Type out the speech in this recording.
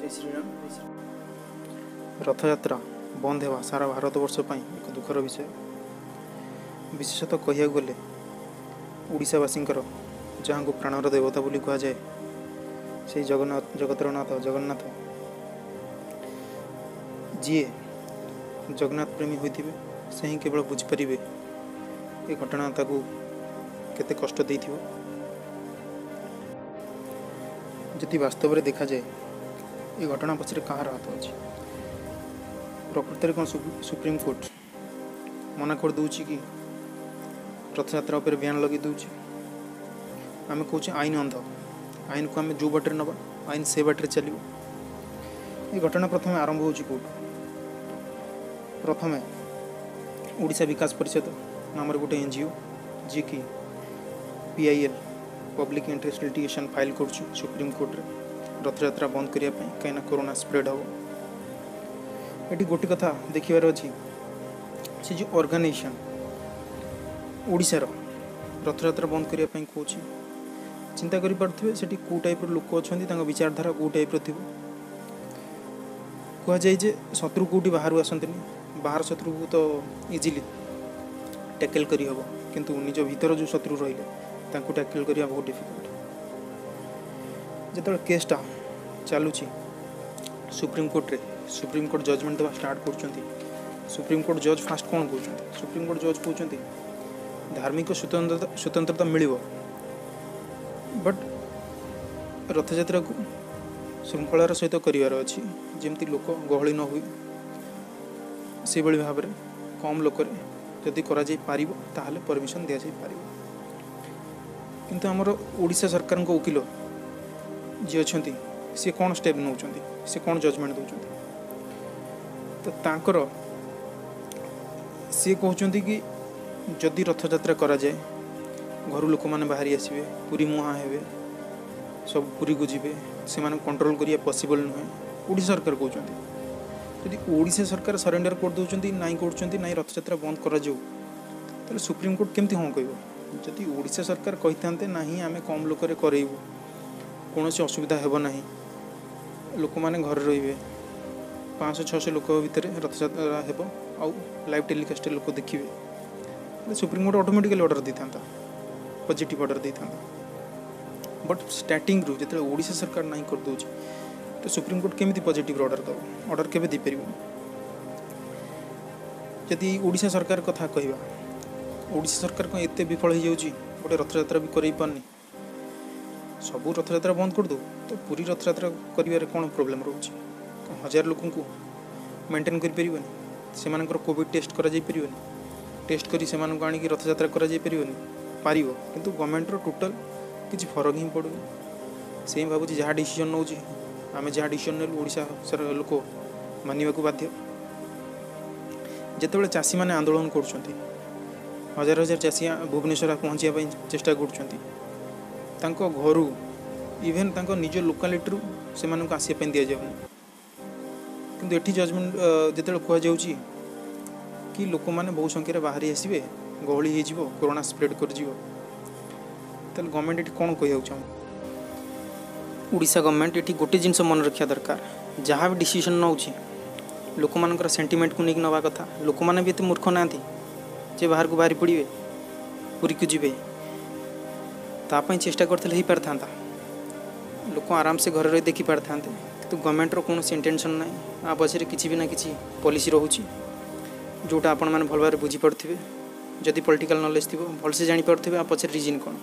ଜୟ ଶ୍ରୀରାମ। ରଥଯାତ୍ରା ବନ୍ଦ ହେବା ସାରା ଭାରତବର୍ଷ ପାଇଁ ଏକ ଦୁଃଖର ବିଷୟ। ବିଶେଷତଃ କହିବାକୁ ଗଲେ ଓଡ଼ିଶାବାସୀଙ୍କର, ଯାହାଙ୍କୁ ପ୍ରାଣର ଦେବତା ବୋଲି କୁହାଯାଏ, ସେଇ ଜଗନ୍ନାଥ, ଜଗତର ନାଥ ଜଗନ୍ନାଥ। ଯିଏ ଜଗନ୍ନାଥ ପ୍ରେମୀ ହୋଇଥିବେ, ସେ ହିଁ କେବଳ ବୁଝିପାରିବେ ଏ ଘଟଣା ତାକୁ କେତେ କଷ୍ଟ ଦେଇଥିବ। ଯଦି ବାସ୍ତବରେ ଦେଖାଯାଏ, ଏ ଘଟଣା ପଛରେ କାହାର ହାତ ଅଛି? ପ୍ରକୃତରେ କ'ଣ ସୁପ୍ରିମକୋର୍ଟ ମନା କରିଦେଉଛି କି ରଥଯାତ୍ରା ଉପରେ ବ୍ୟାନ୍ ଲଗାଇ ଦେଉଛି? ଆମେ କହୁଛେ ଆଇନ ଅନ୍ଧ। ଆଇନକୁ ଆମେ ଯେଉଁ ବାଟରେ ନେବା, ଆଇନ ସେ ବାଟରେ ଚାଲିବ। ଏ ଘଟଣା ପ୍ରଥମେ ଆରମ୍ଭ ହେଉଛି କେଉଁଠୁ? ପ୍ରଥମେ ଓଡ଼ିଶା ବିକାଶ ପରିଷଦ ନାମରେ ଗୋଟେ NGO, ଯିଏକି PIL, public interest litigation file କରୁଛି ସୁପ୍ରିମକୋର୍ଟରେ ରଥଯାତ୍ରା ବନ୍ଦ କରିବା ପାଇଁ, କାହିଁକିନା କରୋନା ସ୍ପ୍ରେଡ୍ ହେବ। ଏଠି ଗୋଟେ କଥା ଦେଖିବାର ଅଛି, ସେ ଯେଉଁ ଅର୍ଗାନାଇଜେସନ୍ ଓଡ଼ିଶାର ରଥଯାତ୍ରା ବନ୍ଦ କରିବା ପାଇଁ କହୁଛି, ଚିନ୍ତା କରିପାରୁଥିବେ ସେଠି କେଉଁ ଟାଇପ୍ର ଲୋକ ଅଛନ୍ତି, ତାଙ୍କ ବିଚାରଧାରା କେଉଁ ଟାଇପ୍ର ଥିବ। କୁହାଯାଏ ଯେ ଶତ୍ରୁ କେଉଁଠି ବାହାରୁ ଆସନ୍ତିନି। ବାହାର ଶତ୍ରୁକୁ ତ ଇଜିଲି ଟ୍ୟାକେଲ୍ କରିହେବ, କିନ୍ତୁ ନିଜ ଭିତର ଯେଉଁ ଶତ୍ରୁ ରହିଲେ, ତାଙ୍କୁ ଟ୍ୟାକେଲ୍ କରିବା ବହୁତ ଡିଫିକଲ୍ଟ। ଯେତେବେଳେ କେସ୍ଟା ଚାଲୁଛି ସୁପ୍ରିମକୋର୍ଟରେ, ସୁପ୍ରିମକୋର୍ଟ ଜଜମେଣ୍ଟ ଦେବା ଷ୍ଟାର୍ଟ କରୁଛନ୍ତି। ସୁପ୍ରିମକୋର୍ଟ ଜଜ୍ ଫାଷ୍ଟ କ'ଣ କହୁଛନ୍ତି? ସୁପ୍ରିମକୋର୍ଟ ଜଜ୍ କହୁଛନ୍ତି ଧାର୍ମିକ ସ୍ୱତନ୍ତ୍ରତା ମିଳିବ, ବଟ୍ ରଥଯାତ୍ରାକୁ ଶୃଙ୍ଖଳାର ସହିତ କରିବାର ଅଛି। ଯେମିତି ଲୋକ ଗହଳି ନ ହୁଏ, ସେଇଭଳି ଭାବରେ କମ୍ ଲୋକରେ ଯଦି କରାଯାଇପାରିବ, ତାହେଲେ ପରମିସନ୍ ଦିଆଯାଇପାରିବ। କିନ୍ତୁ ଆମର ଓଡ଼ିଶା ସରକାରଙ୍କ ଓକିଲ ଯିଏ ଅଛନ୍ତି, ସିଏ କ'ଣ ଷ୍ଟେପ୍ ନେଉଛନ୍ତି? ସେ କ'ଣ ଜଜମେଣ୍ଟ ଦେଉଛନ୍ତି? ତ ତାଙ୍କର ସିଏ କହୁଛନ୍ତି କି ଯଦି ରଥଯାତ୍ରା କରାଯାଏ, ଘରୁ ଲୋକମାନେ ବାହାରି ଆସିବେ, ପୁରୀ ମୁହାଁ ହେବେ, ସବୁ ପୁରୀକୁ ଯିବେ, ସେମାନଙ୍କୁ କଣ୍ଟ୍ରୋଲ କରିବା ପସିବଲ୍ ନୁହେଁ। ଓଡ଼ିଶା ସରକାର କହୁଛନ୍ତି। ଯଦି ଓଡ଼ିଶା ସରକାର ସରେଣ୍ଡର କରିଦେଉଛନ୍ତି, ନାଇଁ କରୁଛନ୍ତି, ନାଇଁ ରଥଯାତ୍ରା ବନ୍ଦ କରାଯାଉ, ତାହେଲେ ସୁପ୍ରିମକୋର୍ଟ କେମିତି ହଁ କହିବ? ଯଦି ଓଡ଼ିଶା ସରକାର କହିଥାନ୍ତେ, ନାହିଁ ଆମେ କମ୍ ଲୋକରେ କରେଇବୁ, କୌଣସି ଅସୁବିଧା ହେବ ନାହିଁ, ଲୋକମାନେ ଘରେ ରହିବେ, 500 600 ଲୋକ ଭିତରେ ରଥଯାତ୍ରା ହେବ ଆଉ ଲାଇଭ୍ ଟେଲିକାଷ୍ଟରେ ଲୋକ ଦେଖିବେ, ତାହେଲେ ସୁପ୍ରିମକୋର୍ଟ ଅଟୋମେଟିକାଲି ଅର୍ଡ଼ର ଦେଇଥାନ୍ତା, ପଜିଟିଭ୍ ଅର୍ଡ଼ର ଦେଇଥାନ୍ତା। ବଟ୍ ଷ୍ଟାର୍ଟିଂରୁ ଯେତେବେଳେ ଓଡ଼ିଶା ସରକାର ନାହିଁ କରିଦେଉଛି, ତ ସୁପ୍ରିମକୋର୍ଟ କେମିତି ପଜିଟିଭ୍ ଅର୍ଡ଼ର ଦେବ? ଅର୍ଡ଼ର କେବେ ଦେଇପାରିବନି। ଯଦି ଓଡ଼ିଶା ସରକାର କଥା କହିବା, ଓଡ଼ିଶା ସରକାର କ'ଣ ଏତେ ବିଫଳ ହେଇଯାଉଛି, ଗୋଟେ ରଥଯାତ୍ରା ବି କରେଇ ପାରୁନି? ସବୁ ରଥଯାତ୍ରା ବନ୍ଦ କରିଦେଉ, ତ ପୁରୀ ରଥଯାତ୍ରା କରିବାରେ କ'ଣ ପ୍ରୋବ୍ଲେମ୍ ରହୁଛି? ହଜାର ଲୋକଙ୍କୁ ମେଣ୍ଟେନ୍ କରିପାରିବନି? ସେମାନଙ୍କର କୋଭିଡ଼ ଟେଷ୍ଟ କରାଯାଇପାରିବନି? ଟେଷ୍ଟ କରି ସେମାନଙ୍କୁ ଆଣିକି ରଥଯାତ୍ରା କରାଯାଇପାରିବନି? ପାରିବ। କିନ୍ତୁ ଗଭର୍ଣ୍ଣମେଣ୍ଟର ଟୋଟାଲ୍ କିଛି ଫରକ ହିଁ ପଡ଼ୁନି। ସେ ହିଁ ଭାବୁଛି ଯାହା ଡିସିଜନ୍ ନେଉଛି, ଆମେ ଯାହା ଡିସିଜନ୍ ନେଲୁ, ଓଡ଼ିଶା ଲୋକ ମାନିବାକୁ ବାଧ୍ୟ। ଯେତେବେଳେ ଚାଷୀମାନେ ଆନ୍ଦୋଳନ କରୁଛନ୍ତି, ହଜାର ହଜାର ଚାଷୀ ଭୁବନେଶ୍ୱର ପହଞ୍ଚିବା ପାଇଁ ଚେଷ୍ଟା କରୁଛନ୍ତି, ତାଙ୍କ ଘରୁ, ଇଭେନ୍ ତାଙ୍କ ନିଜ ଲୋକାଲିଟିରୁ ସେମାନଙ୍କୁ ଆସିବା ପାଇଁ ଦିଆଯାଉନି। କିନ୍ତୁ ଏଠି ଜଜମେଣ୍ଟ ଯେତେବେଳେ କୁହାଯାଉଛି କି ଲୋକମାନେ ବହୁ ସଂଖ୍ୟାରେ ବାହାରି ଆସିବେ, ଗହଳି ହେଇଯିବ, କରୋନା ସ୍ପ୍ରେଡ୍ କରିଯିବ, ତାହେଲେ ଗଭର୍ଣ୍ଣମେଣ୍ଟ ଏଠି କ'ଣ କହିବାକୁ ଚାହୁଁ? ଓଡ଼ିଶା ଗଭର୍ଣ୍ଣମେଣ୍ଟ ଏଠି ଗୋଟେ ଜିନିଷ ମନେ ରଖିବା ଦରକାର, ଯାହା ବି ଡିସିସନ୍ ନେଉଛି, ଲୋକମାନଙ୍କର ସେଣ୍ଟିମେଣ୍ଟକୁ ନେଇକି ନେବା କଥା। ଲୋକମାନେ ବି ଏତେ ମୂର୍ଖ ନାହାନ୍ତି ଯେ ବାହାରକୁ ବାହାରି ପଡ଼ିବେ, ପୁରୀକୁ ଯିବେ। ତା ପାଇଁ ଚେଷ୍ଟା କରିଥିଲେ ହେଇପାରିଥାନ୍ତା। ଲୋକ ଆରାମସେ ଘରେ ରହି ଦେଖିପାରିଥାନ୍ତେ। କିନ୍ତୁ ଗଭର୍ଣ୍ଣମେଣ୍ଟର କୌଣସି ଇଣ୍ଟେନସନ୍ ନାହିଁ। ଆ ପଛରେ କିଛି ବି ନା କିଛି ପଲିସି ରହୁଛି, ଯେଉଁଟା ଆପଣମାନେ ଭଲ ଭାବରେ ବୁଝିପାରୁଥିବେ। ଯଦି ପଲିଟିକାଲ୍ ନଲେଜ୍ ଥିବ, ଭଲସେ ଜାଣିପାରୁଥିବେ ଆ ପଛରେ ରିଜିନ୍ କ'ଣ।